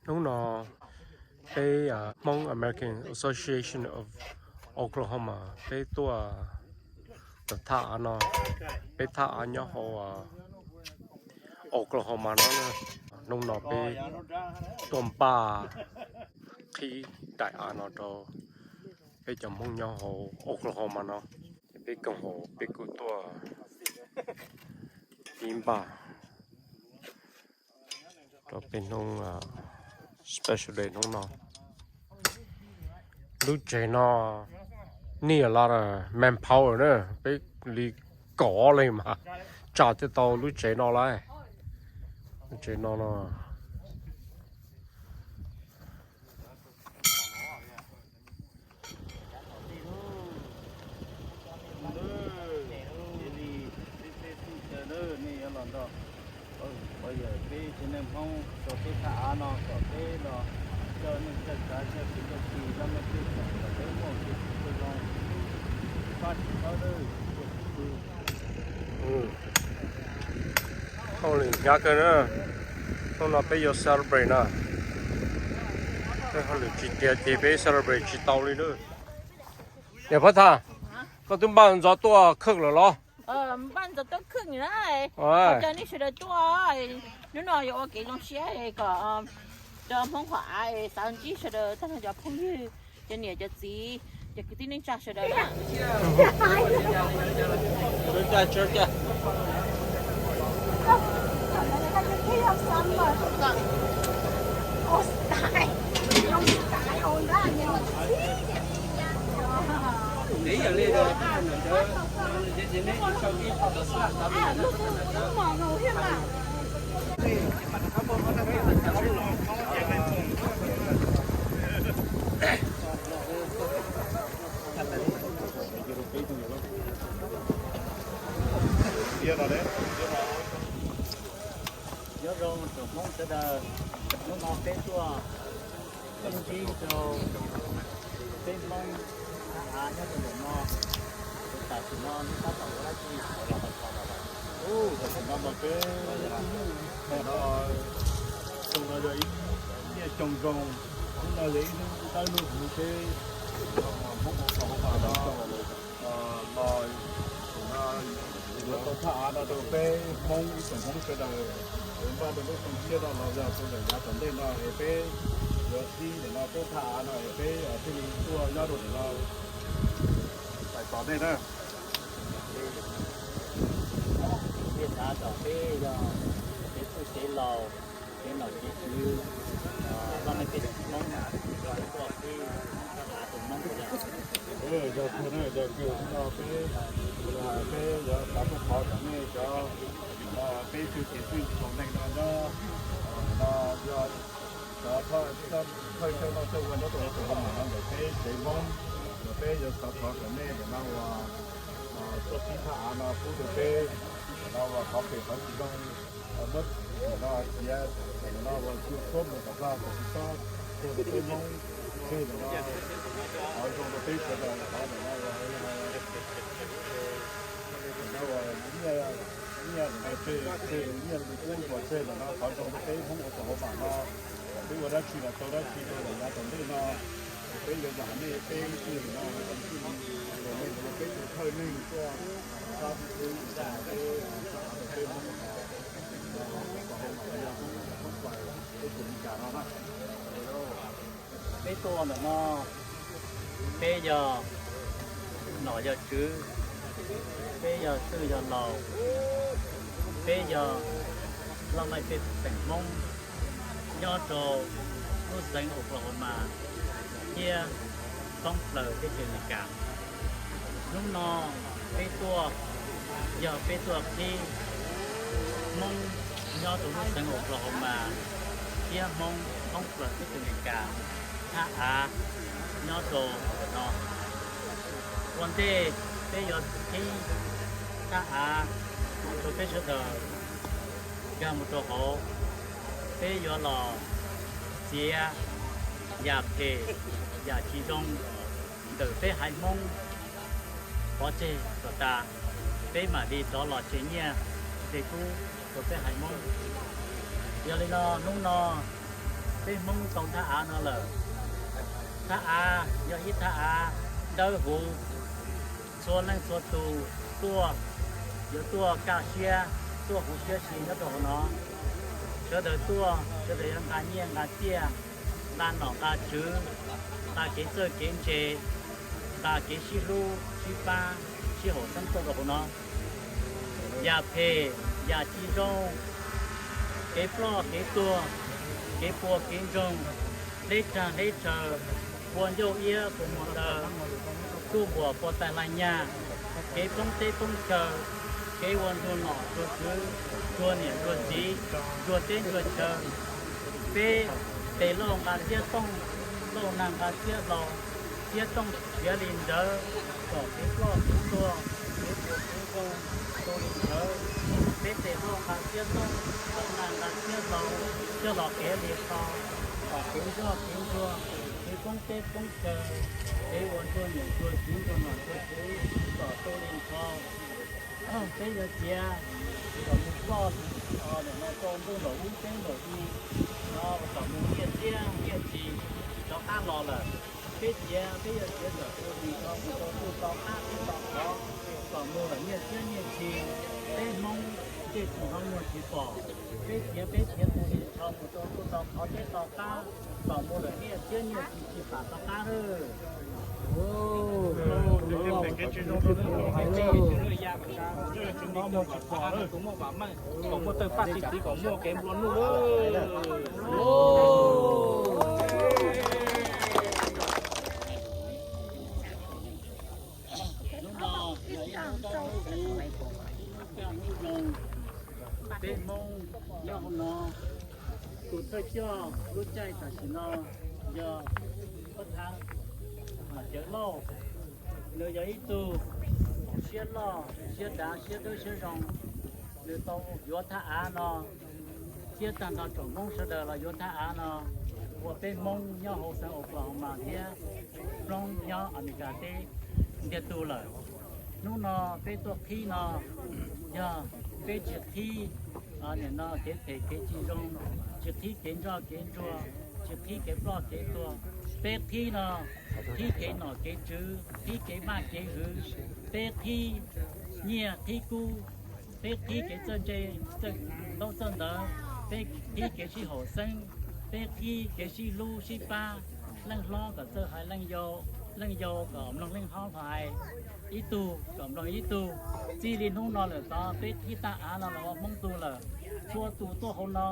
Hnub no peb Hmoob American Association of Oklahoma peb tuaj tom thaj av no, peb thaj av nyob hauv Oklahoma no. Hnub no peb tuaj npaj qhib daim av no rau peb cov Hmoob nyob hauv Oklahoma no. Ces peb koom haum peb kuj tuaj ib npaj rau peb hnub special day hnub no. Lub tsev no need a lot of manpower na, peb li kaum leej mas tsa thiaj tau lub tsev no lawm. Lub tsev no no Hauj lwm hnyav kawg na. Hnub no peb yuav celebrate na. Peb hauj lwm tsis tiav ces peb celebrate tsis tau li na. Niam Phab Thas, koj twb npaj ntxov tuaj khwj lawm los? Npaj ntxov tuaj khwj na. Ua cas nej sawv daws tuaj, hnub no yuav ua kev zoo siab kom cov Hmoob qhov av xav ntsib sawv daws tag nrho cov phooj ywg, cov niam cov txiv, cov kwv tij neej tsa sawv daws na. Nyob zoo tsoom Hmoob sawv daws, hnub no peb tuaj sib ntsib rau peb Hmoob thaj av nyob rau ntawm no. Tam sim no neb tab tom ua dab tsi? Tam sim no mas peb, no, tus no yog ib tiaj xyoo zoo, hnub no yog ib hnub dawb hnub huv peb Hmoob Oklahoma no los yuav tau thaj av no rau peb Hmoob ib tsoom Hmoob sawv daws, es npaj rau lub xyoo tshiab no los yog rau ntawm yav tom ntej no es peb yuav qhib ntawm no peb thaj av no es peb thiaj li tuaj nyob rau ntawm no txais tos nej na. Peb xav kom peb yog kev txwj kev laus, kev nom kev tswv, los nej peb Hmoob tuaj qhib thaj av rau Hmoob yog. Yog kawg na, yog kawg no peb, peb yuav xav tuaj thov kom nej cov, peb tug kev txwj laus neeg no nyob, no yog cov thawj coj noj coj ua nyob rau Oklahoma no ntawm peb tsev Hmoob, peb yuav xav thov kom nej ntawm no uas tuaj qhib thaj av no pub rau peb, ntawm no uas qhov pem qhov tsis zoo, muab ntawm no txiav, ntawm no uas cua tshuab mus kom tag kom tsis txhob tuag rau peb Hmoob, tseg ntawm no qhov zoo rau peb sawv daws, qhov ntawm no uas, ntawm no uas nyiaj, nyiaj ntawm no tseg, tseg nyiaj li kub uas tseg ntawm no qhov zoo rau peb Hmoob Oklahoma no, kom peb ua dab tsi los tau dab tsi rau lawm yav tom ntej no. Peb yuav zam nej peb tug no, nej ua peb tus thawj neeg tuaj, peb, peb Hmoob Oklahoma no, peb tus Meskas no na. Peb tuaj ntawm no, peb yog nom yog tswv, peb yog txwj yog laus, peb yog laj mej pej xeem Hmoob nyob rau lub xeev Oklahoma thiab thoob plaws teb chaws Amelikas. Hnub no peb tuaj yog peb tuaj qhib Hmoob nyob rau lub xeev Oklahoma thiab Hmoob thoob plaws teb chaws Amelikas thaj av nyob rau ntawm no. Ua ntej peb yuav qhib thaj av rau peb sawv daws nkag mus rau hauv, peb yuav los txiav yam phem yam tsis zoo ntawm peb haiv Hmoob pov tseg kom tas, peb mam li rov los tseg nyiaj tseg kub rau peb haiv Hmoob. Yog li no hnub no Peb Hmoob tau thaj av no lawm. Thaj av yog ib thaj av dawb huv, txhua leej txhua tus tuaj, yuav tuaj kaj siab, tuaj huv siab si nyob rau hauv no. Sawv daws tuaj, sawv daws yuav nqa nyiaj nqa txiaj, nqa nom nqa tswv, nqa kev txawj kev ntse, nqa kev sib hlub sib pab, sib haum xeeb tuaj rau hauv no. Yam phem, yam tsis zoo, kev ploj kev tuag, kev puas kev ntsoog, deb tsag deb tshaw, pua ncauj iab pua muag daw, tsuj npuam pua tais lais nyag, kev poob teb poob chaw, kev ua ntsuag nom ntsuag tswv, ntsuag niam ntsuag txiv, ntsuag teb ntsuag chaw. Peb tes lauj nqa txiab tooj, lauj nag nqa txiab hlau, txiab tooj siav li nrawv, kom kev ploj kev tuag, kev puas kev ntsoog tu li nrawv. Peb tes lauj nqa txiab tooj, lauj nag nqa txiab hlau, coj los qiav li qho, kom kev zoj kev ntsuag, kev poob teb poob chaw, kev ua ntsuag niam ntsuag txiv ntsuag nom ntsuag tswv kom tu li nrho. Peb yuav txiav kom mus ploj no rau ntuj nraum ub teb nraum i, no kom mus nyiaj txiab nyiaj txiag rov qab los lawm. Peb txiav, peb yuav txiav kom tus ris nrho mus rau ntuj tau qab teb tau qhov, kom mus lawm nyiaj txiab nyiaj txiag. Peb Hmoob tej tus ho muag tsis pom, peb txiav peb txiav tus ris nrho mus rau ntuj tau qhov teb tau qab, kom mus lawm nyiaj txiab nyiaj txiag tsis pam tau qab lawm. Tus no muag tsis pom lawm, tus muaj vam meej kom muaj tawj paj txi txiv kom muaj kev nplua nuj lawm. Hnub no yog ib hnub zoo, peb Hmoob nyob hauv no, tus thawj coj lub caij tam sim no yog Pab Thab Cawv Lauj. Nws yog ib tug siab loj siab dav siab dawb siab zoo, nws tau yuav thaj av no thiab tag nrho tsoom Hmoob sawv daws los yuav thaj av no ua peb Hmoob nyob hauv xeev Oklahoma thiab Hmoob nyob Amelikas teb ntiag tug lawm. Hnub no peb tuaj qhib no yog peb tsis qhib nim no kev phem kev tsis zoo, tsis qhib kev ntsoj kev ntsuag, tsis qhib kev ploj kev tuag. Peb qhib no, qhib kev nom kev tswv, qhib kev vaj kev hwv, peb qhib nyiaj qhib kub, peb qhib kev txawj ntse, txawj ntaub txawj ntawv, peb qhib kev sib haum xeeb, peb qhib kev sib hlub sib pab, leej hlob kom txawj hais leej yau, leej yau kom mloog leej hlob hais, ib tug kom mloog ib tug. Txij li hnub no lawm tod peb qhib thaj av no los ua Hmoob tug lawm. Txhua tus tuaj hauv no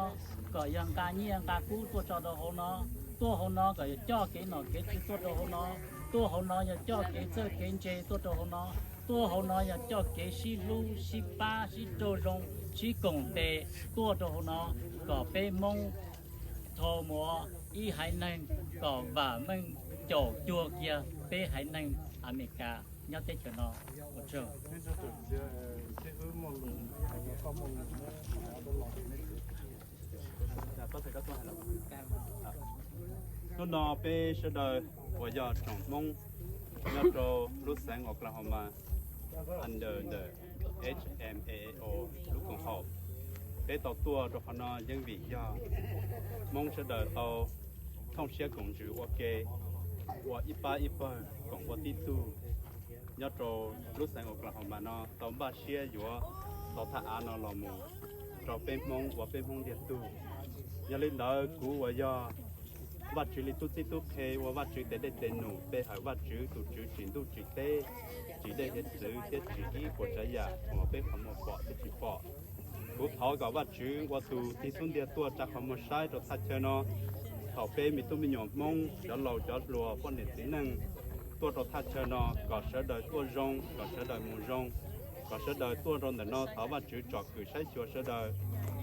kom yog nqa nyiaj nqa kub tuaj tso rau hauv no, tuaj hauv no kom yog coj kev nom kev tswv tuaj rau hauv no, tuaj hauv no yog coj kev txawj kev ntse tuaj rau hauv no, tuaj hauv no yog coj kev sib hlub sib pab sib raug zoo sib koom tes tuaj rau hauv no, kom peb Hmoob thau mus ib haiv neeg kom vam meej caum cuag kiag peb haiv neeg Amelikas nyob teb chaws no. Ua tsaug. Hnub no peb sawv daws uas yog tsoom Hmoob nyob rau lub xeev Oklahoma under the H M A A O lub koom haum, peb tau tuaj rau qhov no yeej vim yog Hmoob sawv daws tau thooj siab koom ntsws ua ke, ua ib pab ib pawg koom ua tib tug nyob rau lub xeev Oklahoma no tau npaj siab yuav tau thaj av no los mus rau peb Hmoob ua peb Hmoob ntiag tug. Yog li ntawd kuv uas yog Vajtswv li tub txib tub qhe ua Vajtswv tes dej tes num pe hawm Vajtswv tus Tswv tsim ntuj tsim teb, tsim dej hiav txwv thiab tsim ib puas tsav yam uas peb qhov muag pom thiab tsis pom. Kuv thov kom Vajtswv ua tus tig xub ntiag tuaj tsa qhov muag saib rau thaj chaw no. Thaum peb me tub me nyuam Hmoob, cov laus cov hluas, poj niam txiv neej tuaj rau thaj chaw no kom sawv daws tuaj zoo, kom sawv daws mus zoo, kom sawv daws tuaj rau ntawm no thov Vajtswv tsom kwm saib xyuas sawv daws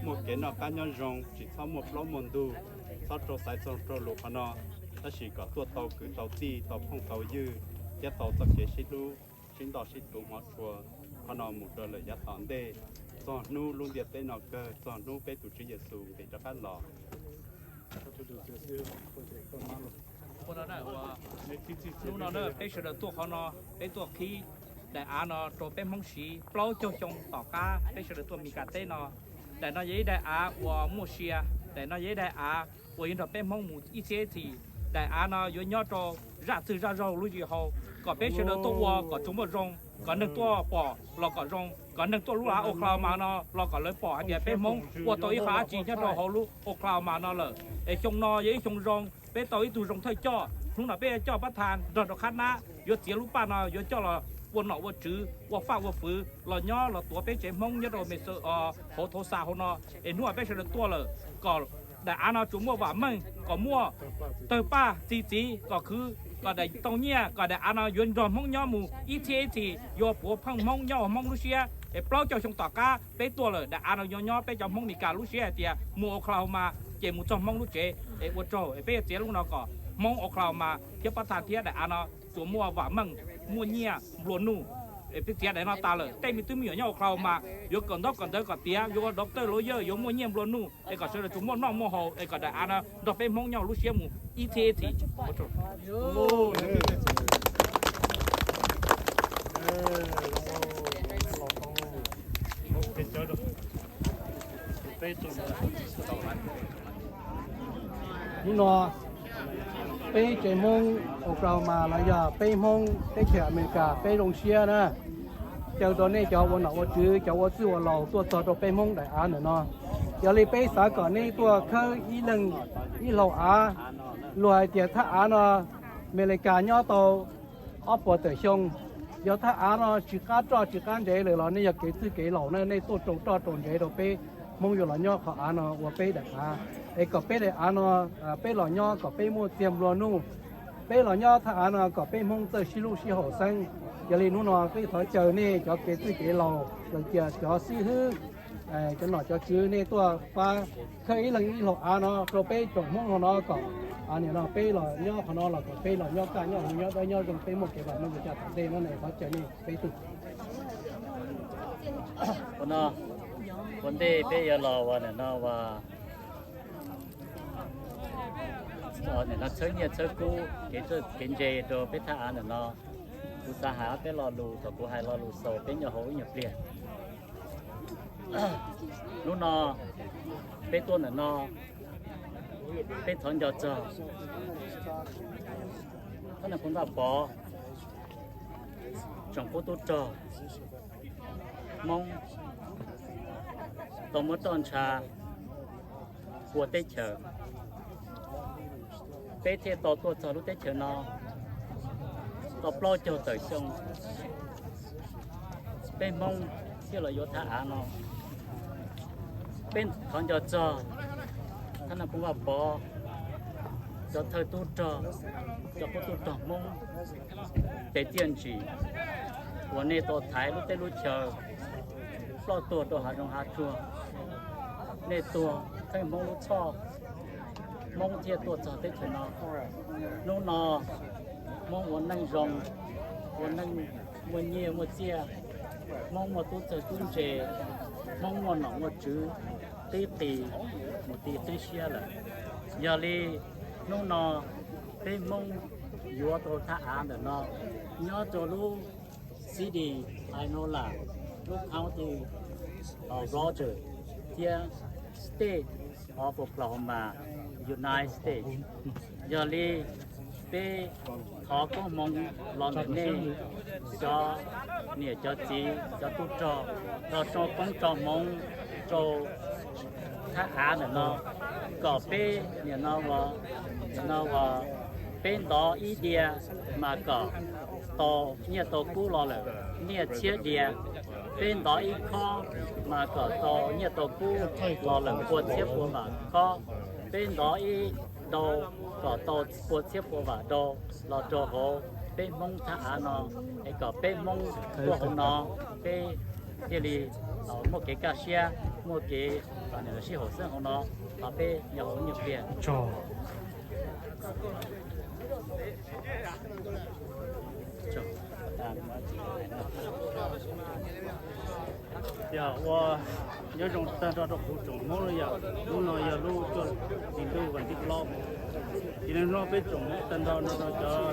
muaj kev noj qab nyob zoo, tsis txhob muaj plaub muaj ntug, txhob raug xaiv txog raug lus qhov no, tab sis kom tuaj tau kwv tau tij, tau phooj tau ywg, thiab tau txoj kev sib hlub, sib ntaj sib tuv hmov tshua qhov no mus rau lawm yav tom ntej, txog hnub lub ntiaj teb no kawg, txog hnub peb tus Tswv Yexus nqis rov qab los. Hnub no peb sawv daws tuaj qhov no, peb tuaj qhib daim av no rau peb Hmoob siv. Plaub caug xyoo tom qab peb sawv daws tuaj Meskas teb no, daim no yog ib daim av uas muaj sia, daim no yog ib daim av uas yuav nrog peb Hmoob mus ib txhiab ib txhis. Daim av no yuav nyob rau zaj txwg zaj zaug lub zim hauv, kom peb sawv daws tuaj ua kom tsuas muaj zoo, kom neeg tuaj pom los kom zoo, kom neeg tuaj lub av Oklahoma no los kom lawv pom hais tias peb Hmoob ua tau ib qho dab tsi nyob rau hauv lub Oklahoma no lawm. Es xyoo no yog ib xyoo zoo, peb tau ib tug zoo thawj coj, hnub no peb yuav coj pab thas nrog rau qhab nab, yuav txiav lub paj no yuav coj los ua nom ua tswv, ua faj ua fwv los nyob los tuav peb tsev Hmoob nyob rau hauv Thauv Xa hauv no. Es hnub no peb sawv daws tuaj lawm kom daim av no tsuas muaj vam meej, kom muaj tawg paj txi txiv, kom khwv, kom daim tau nyiaj, kom daim av no yuav nrog Hmoob nyob mus ib txhiab ib txhis, yuav puav pheej Hmoob nyob ua Hmoob lub siab. Es plaub caug xyoo tom qab peb tuaj lawm, daim av no yuav nyob peb cov Hmoob Mes Kas lub siab hais tias mus Oklahoma ces mus txog Hmoob lub tsev. Es ua tsaug, es peb yuav txiav lub no kom Hmoob Oklahoma thiab pab thas thiab daim av no tsuas muaj vam meej, muaj nyiaj nplua nuj. Es peb txiav daim no tas lawm, tej me tub me nyuam nyob Oklahoma yuav kawm ntaub kawm ntawv kom tiav, yuav ua doctor lawyer, yuav muaj nyiaj nplua nuj, es kom sawv daws tsuas muaj noj muaj haus, es kom daim av no nrog peb Hmoob nyob lub siab mus ib txhiab ib txhis. Hnub no peb tsev Hmoob Oklahoma los yog peb Hmoob teb chaws Amelikas peb zoo siab na, caw rau nej cov ua nom ua tswv, cov ua txwj ua laus tuaj txog rau peb Hmoob daim av ntawm no. Yog li peb xav kom nej tuaj khawb ib leeg ib hlau av. Luag hais tias thaj av no Amelikas nyob tau ob puas tawm xyoo. Yog thaj av no tsis qab roj tsis qab ntev lawm los nej yog kev txwj kev laus na, nej tuaj rau roj rau ntev rau peb Hmoob yuav los nyob qhov av no ua peb daim av, es kom peb daim av no peb los nyob kom peb muaj txiag nplua nuj. Peb los nyob thaj av no kom peb Hmoob txawj sib hlub sib haum xeeb. Yog li hnub no peb thov caw nej cov kev txwj kev laus los sis cov xib hwb, cov nom cov tswv, nej tuaj pab khawb ib leeg ib hlau av no rau peb tsoom Hmoob hauv no kom nim no peb los nyob qhov no los kom peb los nyob kaj nyob huv nyob dawb nyob zoo, peb muaj kev vam meej ua caj tom ntej no ne. Thov caw nej peb tug. Ua ntej peb yuav los ua nim no ua nim no txhawb nyiaj txhawb kub kev ntse rau peb thaj av ntawm no, kuv xav hais ob peb lo lus thaum kuv hais lo lus xaus peb nyob hauv ib nyuag pliag. Hnub no peb tuaj ntawm no, peb thov nco txog thab na Phoo Vaj Pov, tsoom qub tub rog Hmoob tau muab roj ntsha ua teb chaws, peb thiaj tau tuaj txog lub teb chaws no tau plaub caug tawm xyoo. Peb Hmoob thiaj los yuav thaj av no. Peb thov nco txog thab na Phoo Vaj Pov, cov thawj tub rog, cov qub tub rog Hmoob tes txiaj ntsim uas nej tau thaiv lub teb lub chaw ploj tuag rau hav zoov hav tsuag. Nej tuag theej Hmoob lub txhoj, Hmoob thiaj tuaj txog teb chaws no. Hnub no Hmoob ua neej zoo, ua neej muaj nyiaj muaj txiaj, Hmoob muaj tub txawg tub ntse, Hmoob muaj nom muaj tswv, qib qis mus ti qib siab lawm. Yog li hnub no peb Hmoob yuav tau thaj av ntawm no nyob rau lub city Inola, lub county Rogers, thiab state of Oklahoma, United States. Yog li peb thov koob hmoov los ntawm nej cov niam cov txiv cov tub rog, los tso koob tso hmoov rau thaj av ntawm no, kom peb nim no, nim no uas peb ntov ib diav mas kom tau nyiaj tau kub los lawm nyiaj txhiab diav, peb ntov ib khob mas kom tau nyiaj tau kub los lawm pua txhiab pua vam khob, peb ntov ib dau kom tau pua txhiab pua vam dau los rau hauv peb Hmoob thaj av no, es kom peb Hmoob tuaj hauv no, peb thiaj li muaj kev kaj siab, muaj kev sib haum xeeb hauv no, thov peb nyob hauv nyuag pliag. Yog ua nyob zoo tag nrho rau kuv tsoom Hmoob los yog hnub no yog lub cuaj hlis ntuj vas thib plaub, ces hnub no peb tsoom Hmoob tag nrho nrog rau cov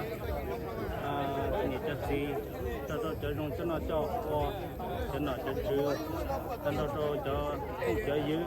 niam cov txiv, nrog rau cov zoo cov no coj ua, cov nom cov tswv, tag nrho rau cov phooj cov ywg,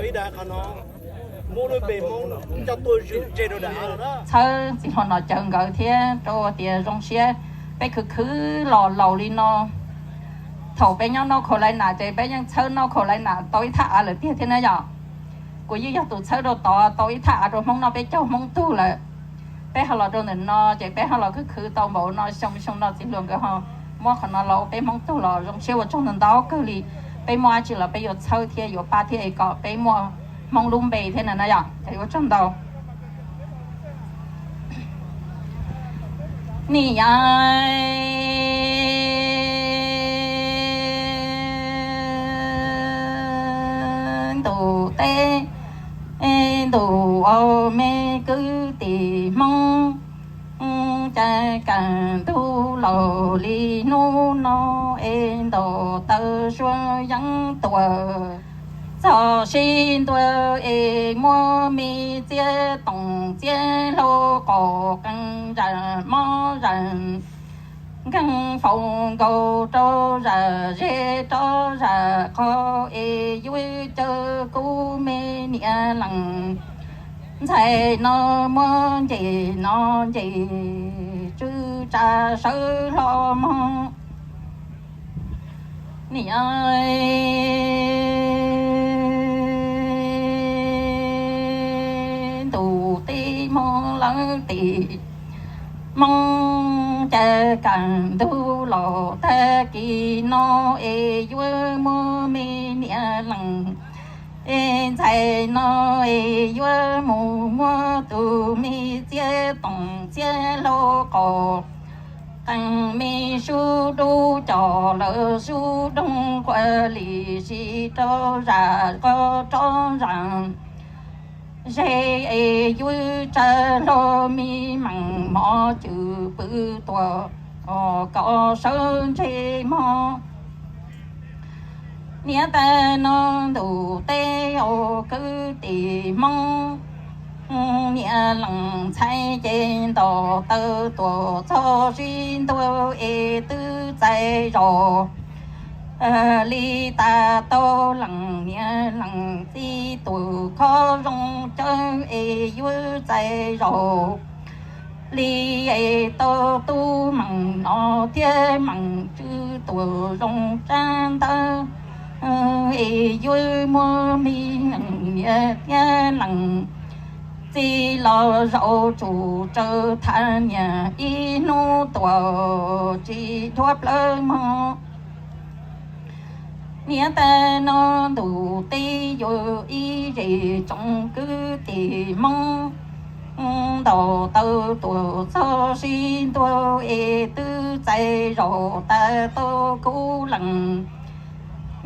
tau ib daim qhov no, muab lub npe Hmoob coj tuaj zwm ze rau daim av lawm na. Txhawb txiv hluas Nom Cawv nkawd thiab rau tias zoo siab peb khwv khwv los laus li no. Thaum peb nyob North Carolina ces peb yeej txhawb North Carolina tau ib thaj av lawm tiag thiab na yom. Kuv yeej yog tus txhawb rau tod tau ib thaj av rau Hmoob noj peb caug Hmoob tug lawm. Peb ho los rau ntawm no ces peb ho los khwv khwv tau npaum no xyoo xyoo no txiv hluas nkawd ho muab qhov no los ua peb Hmoob tug los zoo siab ua tsaug ntau ntau kawg li. Peb muaj dab tsi los peb yuav txhawb thiab yuav pab thiab es kom peb muaj Hmoob lub npe thiab na na yom. Ces ua tsaug ntau. Niam ntuj teb ntuj au, me kwv tij Hmoob, cas kaj ntug laus li hnub no es ntaus taw suab yeeb tuaj. Txog sib ntua es muab me txiab toom txiab hlau, qaum qees zam mob zam nkeeg, faus nkaus rau zam zeb rov zam qhov es yuav caw kuv me niam leej ntxhais no muab nce no nce tswv tsa sawv hlo mog. Niam ntuj teb Hmoob lawv teb Hmoob, cas kaj ntug los tag kis no es yuav muab me niam leej Es ntxhais no es yuav mus muab tus me txiab toom txiab hlau qos, qee me sub dub coj lawm sub doog quaj li si rau zam qo rov zam ze. Es yuav tsa hlo me meem mov cwm pw tuaj, kom sawv ntshe mog. Niam tais no ntuj teb ua kwv tij Hmoob, niam leej ntxhais ces ntaus taw tuaj txog sib ntuj es twb txais zog li tas tau leej niam leej txiv tus kho zoo cawv es yuav txais zog li es tau tub meem no thiab meem tswv tuaj zoo tsab ntawv es yuav muab me leej niam thiab leej txiv los zaum tsum tsawv thaj niam ib hnub tuaj tsis dhuav plawv mog. Niam tais no ntuj teb yuav ib zej tsoom kwv tij Hmoob, ntaus taw tuaj txog sib ntuj es twb txais zog tas tau kuv leej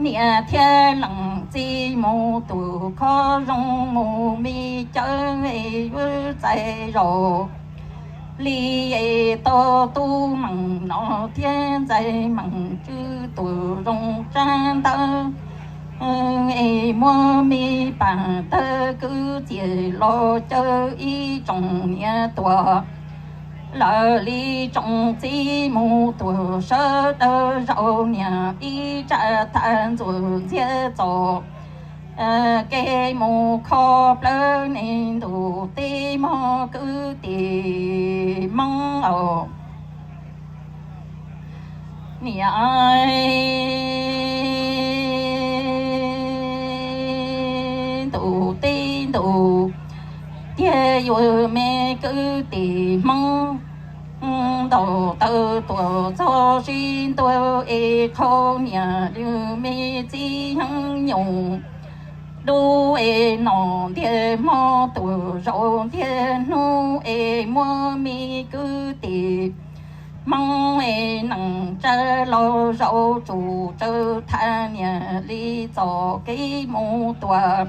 niam thiab leej txiv mus tus kho zoo mus me cawv es yuav txais zog li es tau tub meem no thiab ntxhais meem tswv tuaj zoo tsab ntawv es muab me pas tawg kwv tij los cawv ib tsoom niam tuaj lawm li tsoom txiv mus tuaj sawv daws zaum niam ib tsam thaj ntxuav ntxiag txos kev mus kho plawv ne ntuj teb mog kwv tij Hmoob. Niam ntuj teb ntuj tiag yuav me kwv tij Hmoob, ntaus taw tuaj txog sib ntuj es qhau niam li me txiv heev nyuj dub es no ntiag hmo tuaj zaum ntiag hnub es muab me kwv tij Hmoob es neej tsa los zaum tsum tsawv thaj niam li txoj kev mus tuaj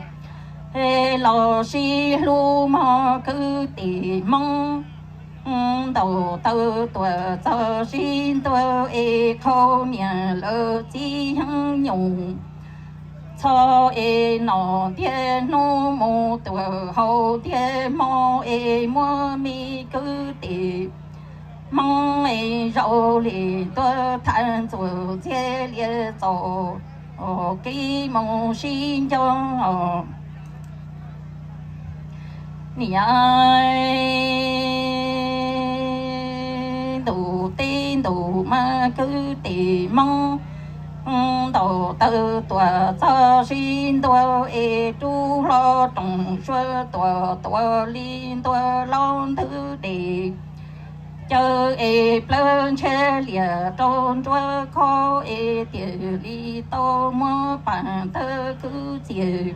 es los sib hlub mog kwv tij Hmoob. Ntaus taw tuaj txog sib ntuj es qhau niam lawv txiv heev nyuj txho es no ntiag hnub mus tuaj haus ntiag hmo es muab me kwv tij Hmoob es zaum li ntuj thaj ntxuav ntxiag liab txos kev mus sib nco. Niam ntuj teb ntuj mas kwv tij Hmoob, ntaus taw tuaj txog sib ntuj es rub hlo rooj suab tuaj tuaj li ntuj los nthwv dej cawv es plawv ntshiab lias rau nruab khob es tiag li tau muab pas tawg kwv tij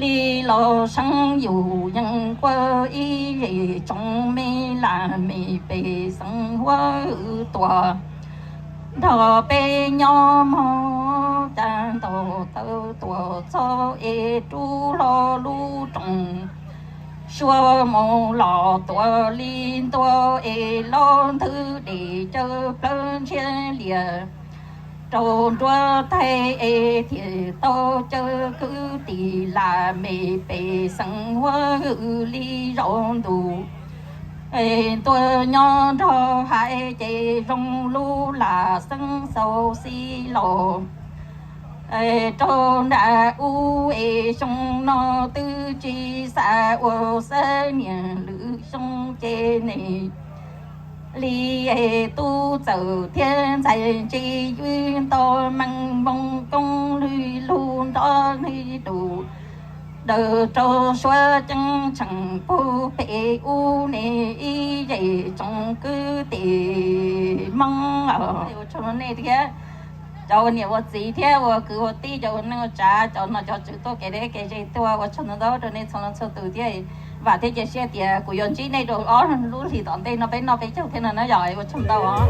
li los seev yus yeej quaj ib zej tsoom me laj mej pej xeem huab hwm tuaj nrog peb nyob mog. Cas ntaus taw tuaj txog es rub hlo lub rooj suab mus los tuaj li ntuj es los nthwv dej cawv plawv ntshiab lias rau nruab taig es thiaj tau cawv kwv tij laj mej pej xeem huab hwm li zaum ntuj es tuaj nyob nrog hais ces zoo lub lag xeeb xaus xis los rau nram ub es xyoo no twb tsis xav ua xab niam lwm xyoo ces ne li es tub txawm thiab ntxhais ntsis ywj nto meej moo koob lwg lug nrov nrig dum dawm rau suav ceeb tsheej puag pem ub ne ib zej tsoom kwv tij Hmoob. Ua tsaug nej thiab. Cov ua niam ua txiv thiab ua kwv ua tij, cov ua neej ua tsav, cov nom cov tswv tuaj kev deb kev ze tuaj, ua tsaug ntau ntau rau nej txhua leej txhua tus thiab. Vam thiab cia siab tias kuv yuav ntsib nej rau ob lub hlis tom ntej no peb noj peb caug thiab no na yom. Ua tsaug ntau os.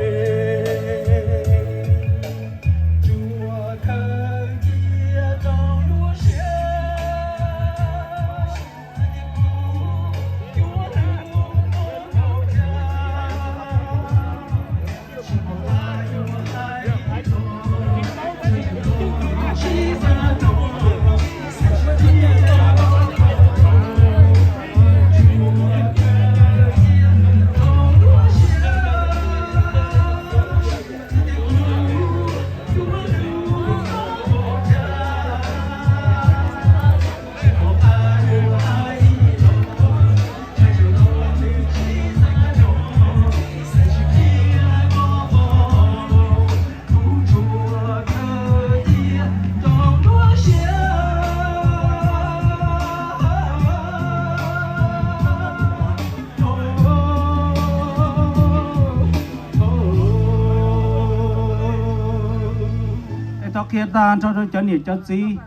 Es thov qhia tag nrho rau cov niam cov txiv,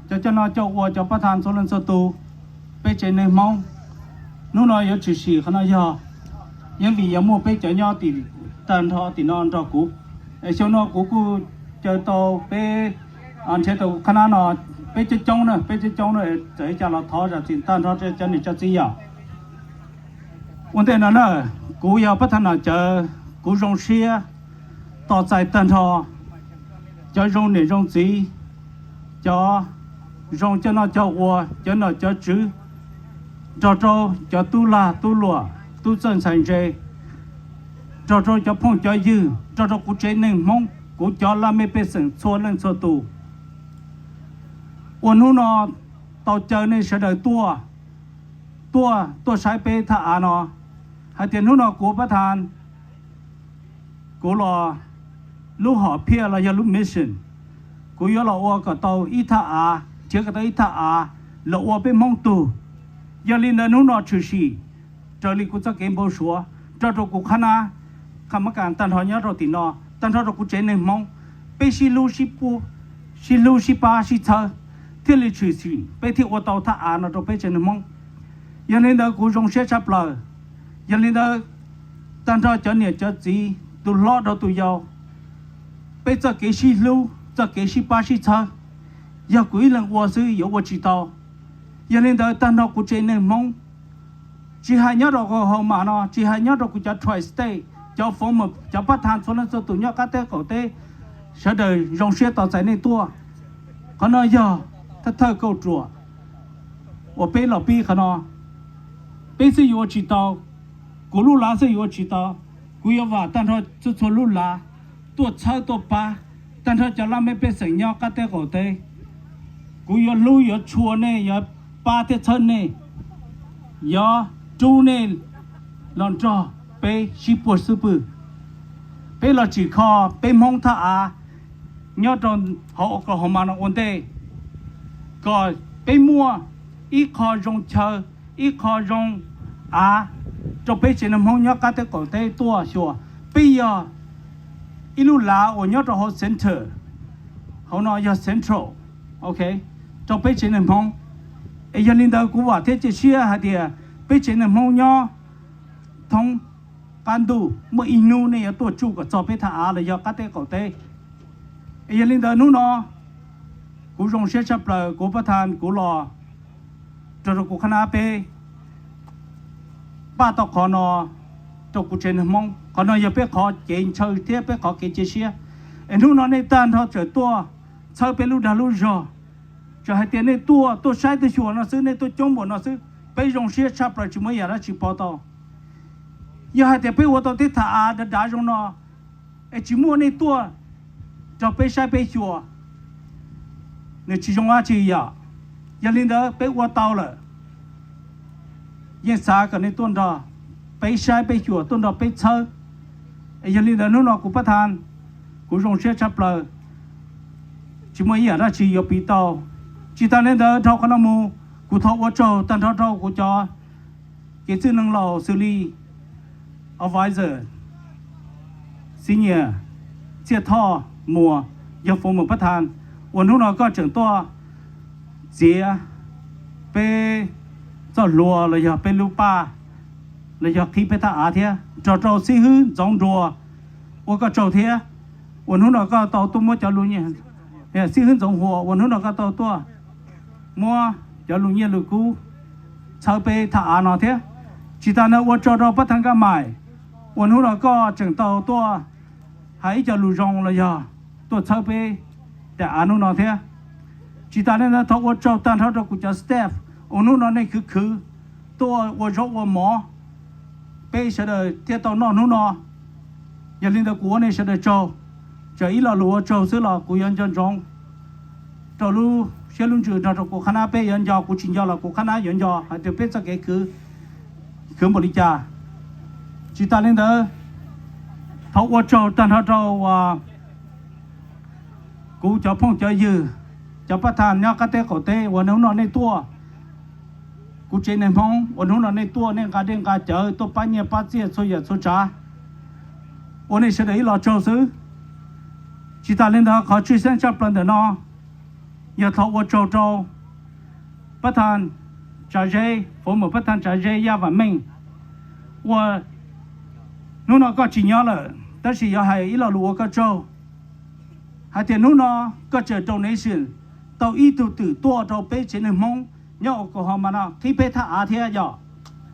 cov coj noj coj ua, cov pab thas txhua leej txhua tus, peb tsev neeg Hmoob hnub no yuav tshwm sim qhov no yog, yeej vim yog muaj peb cov nyob tim, tag nrho tim no nrog kuv. Es xyoo no kuv kuj caw tau peb, nrhiav tau qhab nab no, peb coob coob na, peb coob coob na, txawm li cas los thov zam txim tag nrho rau cov niam cov txiv yom. Ua ntej no na, kuv yog pab thas Nom Cawv, kuv zoo siab tos txais tag nrho cov zoo niam zoo txiv, cov zoo coj noj coj ua, cov nom cov tswv, nrog rau cov tub lag tub luam, tub txawj ntxhais ntse, nrog rau cov phooj cov ywg, nrog rau kuv tsev neeg Hmoob, kuv cov laj mej pej xeem txhua leej txhua tus, uas hnub no tau caw nej sawv daws tuaj, tuaj, tuaj saib peb thaj av no, hais tias hnub no kuv pab thas, kuv los lub hom phiaj los yog lub mission, kuv yuav los ua kom tau ib thaj av, nrhiav kom tau ib thaj av los ua peb Hmoob tug. Yog li ntawd hnub no tshwm sim raws li kuv txoj kev npau suav, nrog rau kuv qhab nab, qhab mab kas tag nrho nyob rau tim no, tag nrho rau kuv tsev neeg Hmoob, peb sib hlub sib pab sib txhawb, thiaj li tshwm sim peb thiaj ua tau thaj av no rau peb tsev neeg Hmoob. Yog li ntawd kuv zoo siab tshaj plaws. Yog li ntawd, tag nrho cov niam cov txiv, tus hlob rau tus yau, peb txoj kev sib hlub, txoj kev sib pab sib txhawb, yog kuv ib leeg ua xwb yuav ua tsis tau. Yog li ntawd tag nrho kuv tsev neeg Hmoob, tsis hais nyob rau Oklahoma no, tsis hais nyob rau kuv cov tri-state, cov former, cov pab thas txhua leej txhua tus nyob qab teb qaum teb, sawv daws zoo siab tos txais nej tuaj. Qhov no yog thawj thawj kauj ruam uas peb los pib qhov no. Peb xwb yuav ua tsis tau, kuv lub lav xwb yuav ua tsis tau. Kuv yuav vam tag nrho txhua txhua lub lav tuaj txhawb tuaj pab, tag nrho cov laj mej pej xeem nyob qab teb qaum teb. Kuv yuav hlub yuav tshua nej, yuav pab thiab txhawb nej, yuav rub nej los nrog peb sib puag xub pwg. Peb los tsim kho peb Hmoob thaj av nyob rau hauv Oklahoma no ua ntej, kom peb muaj ib qho zoo chaw, ib qho zoo av rau peb tsev neeg Hmoob nyob qab teb qaum teb tuaj xyuas. Peb yog ib lub lav uas nyob rau hauv center, hauv no yog central, ok, rau peb tsev neeg Hmoob. Es yog li ntawd kuv vam thiab cia siab hais tias peb tsev neeg Hmoob nyob thoob qab ntuj muaj ib hnub nej yuav tuaj tsuj kom txog peb thaj av los yog qab teb qaum teb. Es yog li ntawd hnub no kuv zoo siab tshaj plaws, kuv pab thas kuv los rau rau kuv qhab nab peb pab tau qhov no rau kuv tsev neeg Hmoob. Qhov no yog peb qhov kev ntshaw thiab peb qhov kev cia siab. Es hnub no nej tag nrho tseem tuaj txhawb peb lub dag lub zog. Txawm hais tias nej tuaj, tuaj saib tuaj xyuas no xwb, nej tuaj coob npaum no xwb, peb zoo siab tshaj plaws tsis muaj ib yam dab tsi pauv tau. Yog hais tias peb ua tau tej thaj av dav dav zoo no, es tsis muaj nej tuaj nrog peb saib peb xyuas, nws tsis zoo dab tsi yom. Yog li ntawd peb ua tau lawm, yeej xav kom nej tuaj nrog peb saib peb xyuas, tuaj nrog peb txhawb. Es yog li ntawd hnub no kuv pab thas, kuv zoo siab tshaj plaws, tsis muaj ib yam dab tsi yuav piv tau. Tsis tas li ntawd dhau qhov no mus, kuv thov ua tsaug tag nrho rau kuv cov kev txwj neeg laus xws li advisor, senior, Txiaj Thoj, Muas, yog former Pab Thas, uas hnub no koj tseem tuaj txiav peb txoj hlua los yog peb lub paj los yog qhib peb thaj av thiab, nrog rau xib hwb Ntxoov Nruas ua koj tsaug thiab, uas hnub no koj tau tuaj muab cov lus nyiaj, xib hwb Ntxoov Huas uas hnub no koj tau tuaj muab cov lus nyiaj lus kub txhawb peb thaj av no thiab. Tsis tas ntawd ua tsaug rau Pab Thas Nkaj Maim uas hnub no koj tseem tau tuaj hais ib co lus zoo los yog tuaj txhawb peb daim av hnub no thiab. Tsis tas li ntawd thov ua tsaug tag nrho rau kuv cov staff uas hnub no nej khwv khwv tuaj ua zaub ua mov, peb sawv daws thiaj tau noj hnub no. Yog li ntawd kuv ua nej sawv daws tsaug, txawm ib lo lus ua tsaug xwb los kuv yuav nco ntsoov rau lub siab lub ntsws nrog rau kuv qhab nab, peb yuav nco kuv tsis nco los kuv qhab nab yuav nco hais tias peb txoj kev khwv khwv npaum li cas. Tsis tas li ntawd, thov ua tsaug tag nrho rau kuv cov phooj cov ywg, cov Pab Thas nyob qab teb qaum teb uas hnub no nej tuaj, kuv tsev neeg Hmoob uas hnub no nej tuaj, nej nqa dej nqa cawv tuaj pab nyiaj pab txiaj txhua yam txhua tsav, ua nej sawv daws ib lo tsaug xwb. Tsis tas li ntawd qhov tshwj xeeb tshaj plaws ntawm no yog thov ua tsaug rau Pab Thas Tsav Zeb, former Pab Thas Tsav Zeb Yaj Vam Meej, uas hnub no koj tsis nyob lawm tab sis yuav hais ib lo lus ua koj tsaug hais tias hnub no koj tseem donation tau ib tug twm tuaj rau peb tsev neeg Hmoob nyob Oklahoma no qhib peb thaj av thiab yom.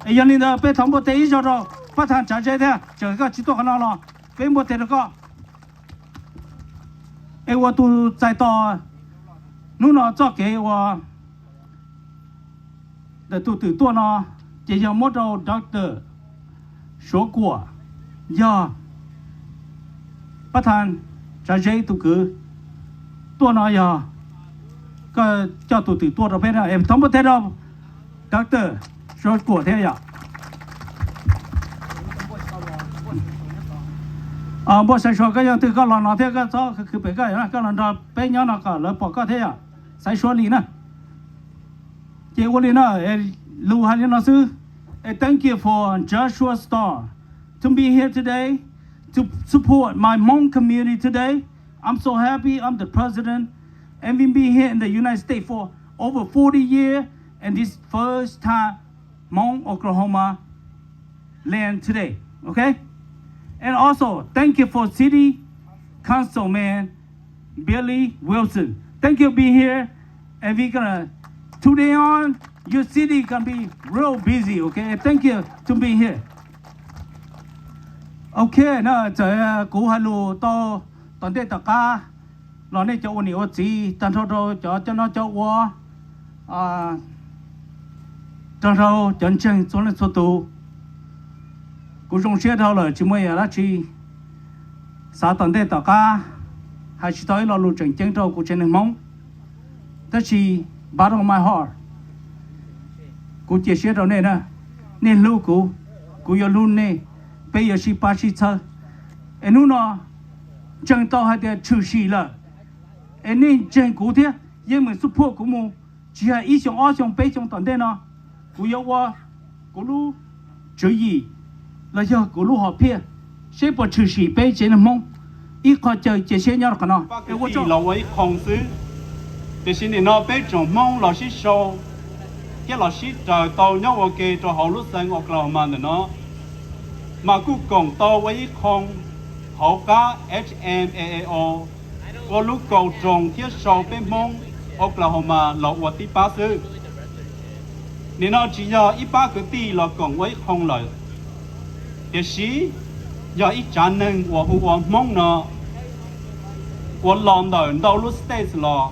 Es yog li ntawd peb thov npuaj teg ib zaug rau Pab Thas Tsav Zeb thiab, txawm koj tsis tuaj qhov no los peb npuaj teg rau koj. Es ua tus txais tos hnub no txoj kev ua ntawm tus twm tuaj no ces yog muab rau Doctor Suav Kuam, yog Pab Thas Tsav Zeb tus kwv tuaj no yog koj coj tus twm tuaj rau peb na. Es thov npuaj teg rau Doctor Suav Kuam thiab yom. Npuaj Xaiv Suav, koj yog twg koj los no thiab koj txhob khwv pem koj, koj los nrog peb nyob no kom lawv pom koj thiab yom. Xaiv Suav Lis na. Ces ua li na, lus hais li no xwb. Thank you for Joshua Star to be here today to support my Hmong community today. I'm so happy I'm the president and we been here in the United States for over forty years and this first time Hmong Oklahoma land today. Okay? And also, thank you for City Councilman Billy Wilson. Thank you being here. And we're gonna, today on, your city gonna be real busy, okay? Thank you to being here. Ok, no, txawm kuv hais lus tau tom ntej tom qab los nej cov ua niam ua txiv tag nrho rau cov cov no cov ua, tag nrho cov ntseeg txhua leej txhua tus, kuv zoo siab dhau lawm tsis muaj yam dab tsi. Xav tom ntej tom qab hais tsis tau ib lo lus tseem ceeb rau kuv tsev neeg Hmoob, tab sis bottom of my heart, kuv cia siab rau nej na. Nej hlub kuv, kuv yuav hlub nej, peb yuav sib pab sib txhawb. Es hnub no ntseeg tau hais tias tshwm sim lawm, es nej ntseeg kuv thiab yeej meem support kuv mus, tsis hais ib xyoo ob xyoo peb xyoo tom ntej no, kuv yuav ua kuv lub tswv yim los yog kuv lub hom phiaj, seb puas tshwm sim peb tsev neeg Hmoob ib qho chaw cia siab nyob rau qhov no. Los ua ib qho xwb, tiam sis nim no peb tsoom Hmoob los sib sau thiab los sib raws tau nyob ua ke rau hauv lub xeev Oklahoma ntawm no, mas kuj koom tau ua ib qho hauv qab H M A A O ua lub kaus roos thiab sau peb Hmoob Oklahoma los ua tib pab xwb. Nim no tsis yog ib pab kwv tij los koom ua ib qho lawm, tiam sis yog ib tsav neeg uas hu ua Hmoob no uas los ntawm ntau lub states los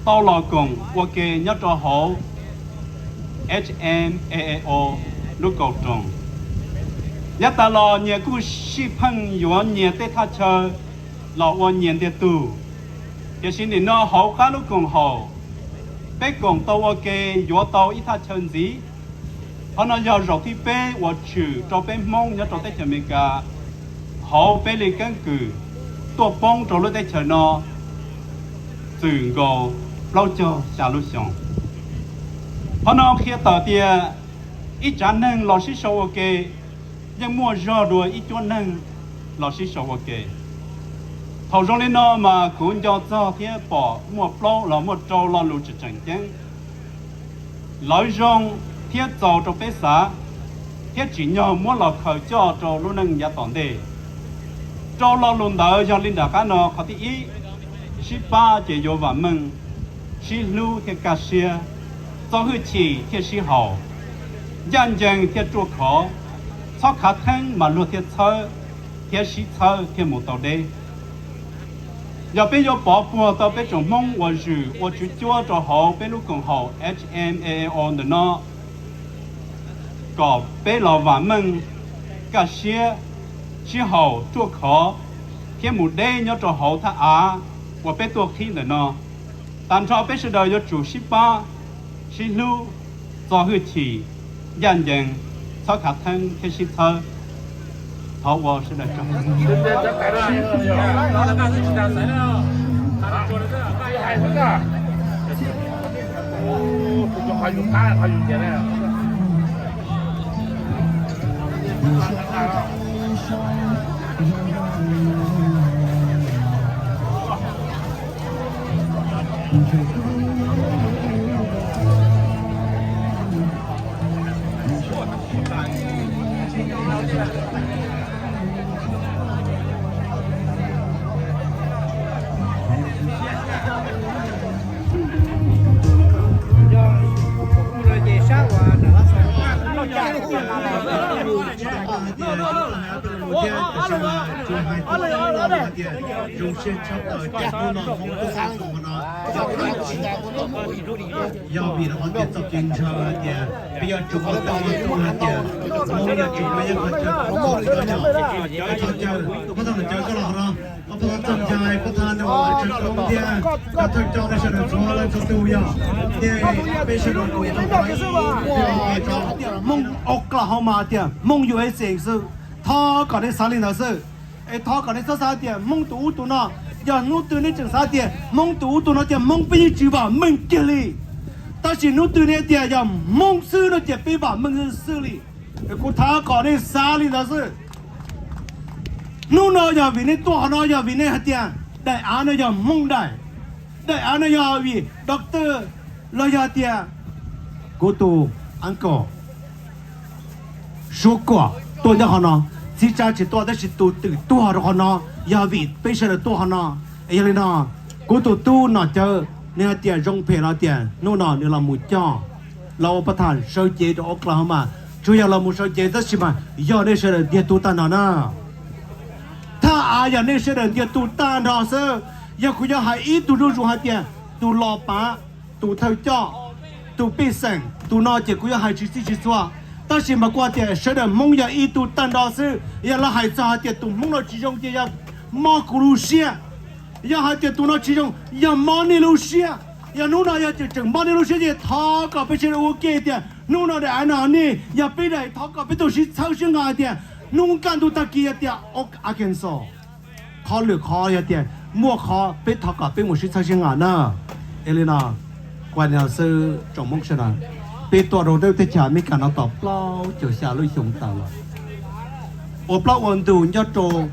tau los koom ua ke nyob rau hauv H M A A O lub kaus roos. Yav tas los nyias kuj sib pheej yuav nyias tej thaj chaw los ua nyias ntiag tug, tiam sis nim no hauv qab lub koom haum, peb koom tau ua ke yuav tau ib thaj chaw ntxiv. Qhov no yog zaum thib peb uas tshwm rau peb Hmoob nyob rau teb chaws Amelikas hauv peb li keeb kwm tuaj poob rau lub teb chaws no txwm nkaus plaub caug xya lub xyoo. Qhov no qhia tawm tias ib tsav neeg los sib sau ua ke yeej muaj zog dua ib cuab neeg los sib sau ua ke. Thaum zoo li no mas kuv nco txog thiab pom muaj plaub los muaj rau lo lus tseem tseem ceeb. Lawv zoo thiab txaus rau peb xav, thiab tsim nyog muab los khaws coj rau lub neej yav tom ntej. Rau lo lus ntawd yog li nram qab no: qhov thib ib, sib pab ces yuav vam meej, sib hlub thiaj kaj siab, txo hwj chim thiaj sib haum, ncaj ncees thiaj ruaj khov, txhob khav theeb mas luag thiaj txhawb, thiab sib txhawb thiaj mus tau deb. Yog peb yuav pov puag tau peb tsoom Hmoob uas zwm ua tswv cuab rau hauv peb lub koom haum H M A A O ntawm no, kom peb los vam meej, kaj siab, sib haum ruaj khov, thiab mus deb nyob rau hauv thaj av uas peb tuaj qhib ntawm no. Tag nrho peb sawv daws yuav tsum sib pab, sib hlub, txo hwj chim, ncaj ncees, txhob khav theeb thiab sib txhawb. Thov ua sawv daws tsaug. Zoo siab tshaj plaws tias hnub no Hmoob tuaj txog qhov no, yog vim rau qhov tias txoj kev ntshaw hais tias peb yuav tsum ua tau ua txuj hais tias Hmoob yuav tsum muaj ib qho chaw, ib qho chaw, pab thawj nom cawv koj los qhov no, pab thawj txoj ncai, pab thawj no, tsawg koob thiab cov thawj coj nej sawv daws txhua leej txhua tus yog, ces peb sawv daws ua tau Hmoob Oklahoma tias Hmoob U S A xwb. Thov kom nej xav li ntawd xwb. Es thov kom nej txhob xav tias Hmoob tus ub tus no, yog hnub twg nej tseem xav tias Hmoob tus ub tus no ces Hmoob peb yeej tsis vam meej kiag li. Tab sis hnub twg nej tias yog Hmoob xwb no ces peb vam meej xwb li. Es kuv thov kom nej xav li ntawd xwb. Hnub no yog vim nej tuaj qhov no yog vim nej hais tias daim av no yog Hmoob daim. Daim av no yog vim doctor los yog tias kuv tus uncle Suab Kuam tuaj nyob qhov no. Txiv Tsa tsis tuaj tab sis tus twm tuag rau qhov no yog vim peb sawv daws tuaj qhov no. Es yog li no, kuv tus tub Nom Cawv nws hais tias zoo phem los tias hnub no nws los mus coj, los ua pab thawj sawv cev rau Oklahoma. Tsuas yog los mus sawv cev tab sis mas yog nej sawv daws ntiag tug tag nrho na. Thaj av yog nej sawv daws ntiag tug tag nrho xwb. Yog kuv yuav hais ib tug zuj zus hais tias tus los pav, tus thawj coj, tus pej xeem, tus no ces kuv yuav hais tsis txij tsis txhua. Tab sis mas kuv hais tias sawv daws Hmoob yog ib tug tag nrho xwb. Yog lawv hais txog hais tias tus Hmoob no tsis zoo ces yog mob kuv lub siab. Yog hais tias tus no tsis zoo, yog mob nej lub siab. Yog hnub no yog tseem mob nej lub siab ces thov kom peb sawv daws ua ke tias hnub no daim av no nej yog peb daim, thov kom peb tau sib txhawb sib nqa tias hnub kaj ntug tag kis yog tias Arkansas, qhov lwm qhov yog tias muaj qhov peb thov kom peb mus sib txhawb sib nqa na. Es li no, kuv hais li no xwb tsoom Hmoob sawv daws, peb tuaj rau lub teb chaws Amelikas no tau plaub caug xya lub xyoo tawm los, ua plaub ua ntug nyob rau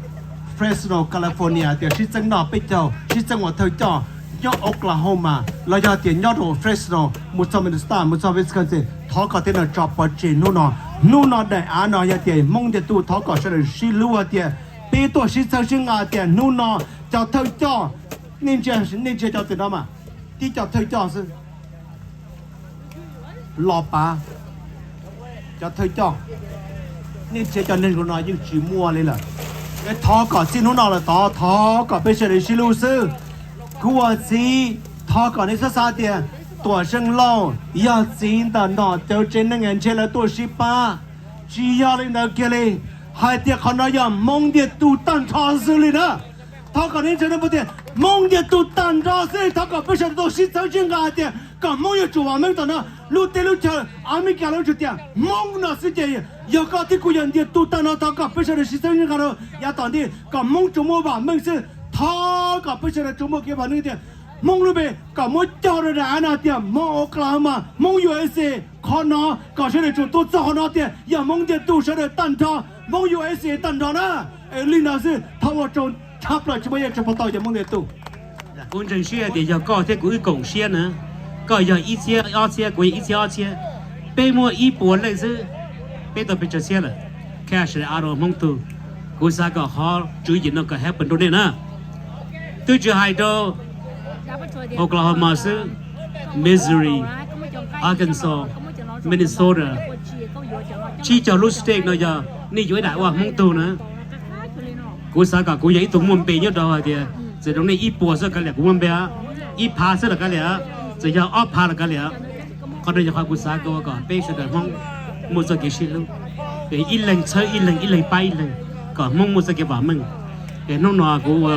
Fresno, California tias sib txeeb noj peb caug, sib txeeb ua thawj coj, nyob Oklahoma los yog tias nyob rau Fresno, mus txog Minnesota, mus txog Wisconsin, thov kom tej no tso pov tseg hnub no. Hnub no daim av no yog tias Hmoob ntiag tug, thov kom sawv daws sib hlub hais tias peb tuaj sib txhawb sib nqa tias hnub no cov thawj coj, nej ntsia, nej ntsia cov tim no mas, tib cov thawj coj xwb los pav, cov thawj coj, nej ntsia cov neeg zoo no yeej tsis muaj li lawm. Es thov kom txij hnub no lawm tod thov kom peb sawv daws sib hlub xwb. Kuv ua txiv, thov kom nej txhob xav tias Tuam Seej Lauj yog txiv ntawm Nom Cawv tsev neeg es ntshe lawv tuaj sib pab. Tsis yog li ntawd kiag li. Hais tias qhov no yog Hmoob ntiag tug tag nrho xwb li na. Thov kom nej ntseeg tias Hmoob ntiag tug tag nrho xwb. Thov kom peb sawv daws tau sib txhawb sib nqa hais tias kom Hmoob yuav tsum vam meej tom no. Lub teb lub chaw Amelikas lawv tsum tias Hmoob no xwb ces yog koj thiab kuv yog ntiag tug tag nrho. Thov kom peb sawv daws sib txhawb sib nqa rau yav tom ntej kom Hmoob tsuas muaj vam meej xwb. Thov kom peb sawv daws tsuas muaj kev vam meej tias Hmoob lub npe kom muab cog rau daim av no tias Hmoob Oklahoma, Hmoob U S A. Qhov no kom sawv daws tsuas tuaj txog qhov no tias yog Hmoob ntiag tug sawv daws tag nrho, Hmoob U S A tag nrho na. Es li no xwb, thov ua tsaug Tshaj plaws tsis muaj yeej tsis pov tau cov Hmoob ntiag tug. Kuv ntseeg siab hais tias yog koj thiab kuv wb koom siab na, koj yog ib txhiab ob txhiab, kuv yog ib txhiab ob txhiab, peb muaj ib puas leej xwb, peb tau pes tsawg txhiab lawm. Khab sawv daws av rau Hmoob tug, kuv xav kom qhov tswv yim no kom happen rau nej na. Twb tsis hais rau Oklahoma xwb, Missouri, Arkansas, Minnesota, tsib caug lub state no yog nej yuav ib daim ua Hmoob tug na. Kuv xav kom kuv yog ib tug muaj npe nyob rau hais tias txawm rau nej ib puas xwb kav liam kuv muaj npe, ib phav xwb los kav liam, txawm yog ob phav los kav liam. Qhov no yog qhov kuv xav kom peb sawv daws Hmoob muaj txoj kev sib hlub, es ib leeg txhawb ib leeg, ib leeg pab ib leeg, kom Hmoob muaj txoj kev vam meej. Es hnub no kuv ua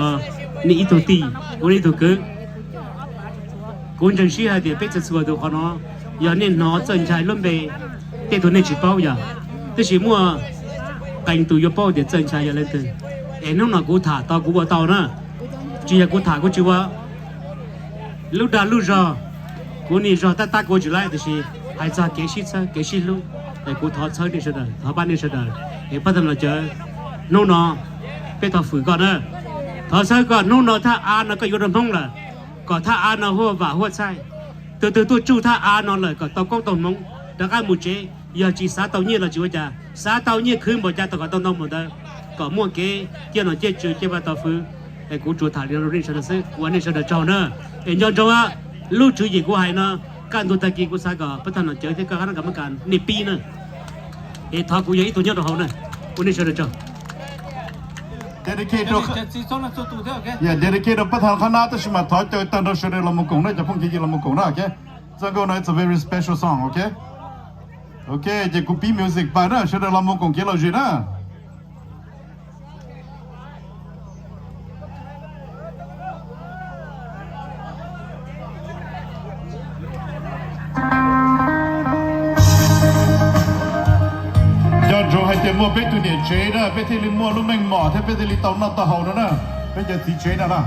nej ib tug tij, ua nej ib tug kwv. Kuv ntseeg siab hais tias peb txhua txhua tus qhov no, yog nej hnov Txawj Nchai lub npe, tej tug nej tsis paub yog, tab sis muaj qee tus yuav paub tias Txawj Nchai yog leej twg. Es hnub no kuv tham tau kuv ua tau na, tsis yog kuv tham kuv tsis ua. Lub dag lub zog, kuv niaj zog tab tab kuv tsis laib, tiam sis hais txog kev sib txhawb kev sib hlub, es kuv thov txhawb nej sawv daws, thov pab nej sawv daws, es pab tag los cawv. Hnub no peb thov fwm koj na, thov txhawb koj. Hnub no thaj av no koj yuav rau Hmoob lawm, kom thaj av no huaj vam huaj txhaij. Tus twg tuaj tsuj thaj av no lawm kom tau koob tau hmoov rov qab mus tsev, yog tsis xav tau nyiaj los tsis ua cas, xav tau nyiaj khwv npaum cas tau kom tau ntau npaum ntawd, kom muaj kev ciaj nom ciaj tswv ciaj vaj tau fwv. Es kuv tsuas tham li no rau nej sawv daws xwb, ua nej sawv daws tsaug na. Es nco ntsoov lub tswv yim kuv hais no, kaj ntug tag kis kuv xav kom pab tag nom cawv thiab koj qab no kom muab kam nej pib na. Es thov kuv yog ib tug nyob rau hauv na, ua nej sawv daws tsaug. Dedicate rau pab thav qhab nab, tab sis mas thov caw tag nrho sawv daws los mus koom na, cov phooj ywg los mus koom na, ok. Txoj nkauj no it's a very special song, ok. Ok, ces kuv pib music pab na, sawv daws los mus koom kev lom zem na. Nco ntsoov hais tias muaj peb tus niam tsev na, peb thiaj li muaj lub meej mom thiab peb thiaj li tau noj tau haus no na, peb cov txiv tsev no na.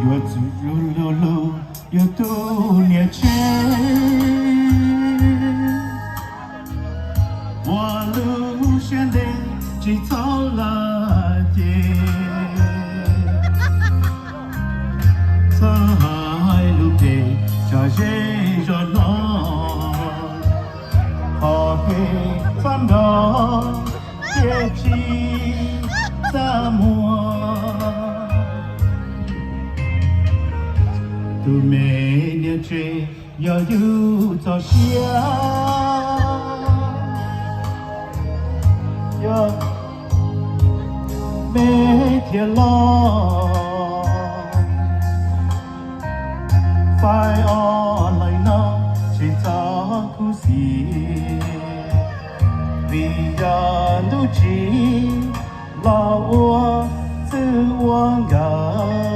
Yuav tsum hlub hlub yus tus niam tsev, ua lub siab ntev tsis txhob laj ces, txhob hais lus phem tso zeb zos no, qhov phem txhob nrog thiab tsis txaj muag. Tus me niam tsev yog yus txoj sia, yog me thiaj los. Faib ob leeg no tsis txhob khuv xim, vim yog ntuj tsim los ua txwj ua nkawm.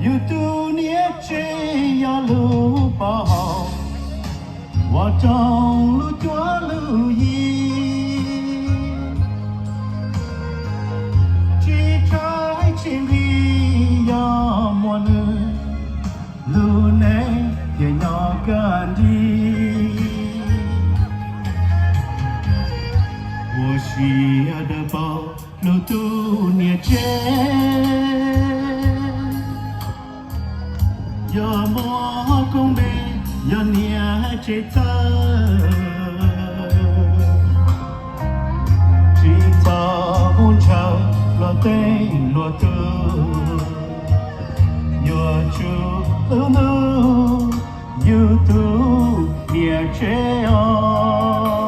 Yus tus niam tsev yog lub pov haum uas tsoo lub cuab lub yig, tsis tshaib tsis nqhis yog muaj nws, lub neej thiaj nyob kaj nrig. Ua siab dawb paug hlub tus niam tsev, yog muaj koob npe yog niam tsev txawj, tsis txhob mus ntshaw luag tej luag tug, yuav tsum hlub hlub yus tus niam tsev os.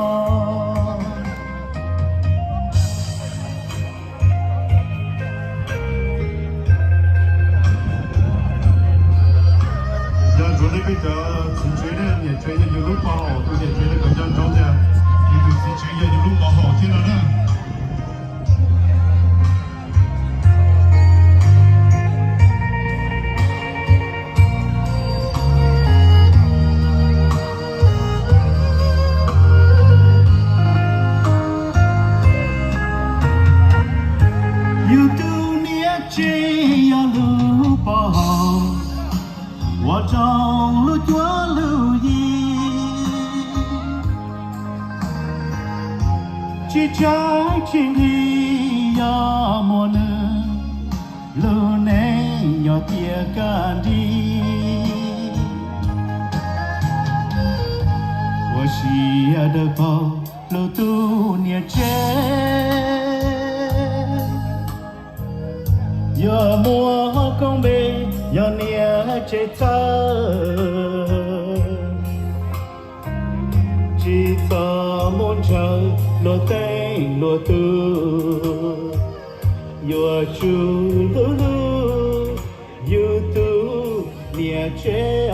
Nco ntsoov nej peb cov txiv tsev ne, niam tsev yog yus lub pov haum, tus niam tsev li kom nco ntsoov tias yus tus txiv tsev yog yus lub pov haum thiab no na. Tuav lub yig tsis tsaib tsis nqhis yog muaj nws, lub neej nyob tiaj kaj nrig. Ua siab dawb paug hlub tus niam tsev, yuav muaj koob npe yog niam tsev txawj. Tsis txhob mus ntshaw luag teej luag tug, yuav tsum hlub hlub yus tus niam tsev.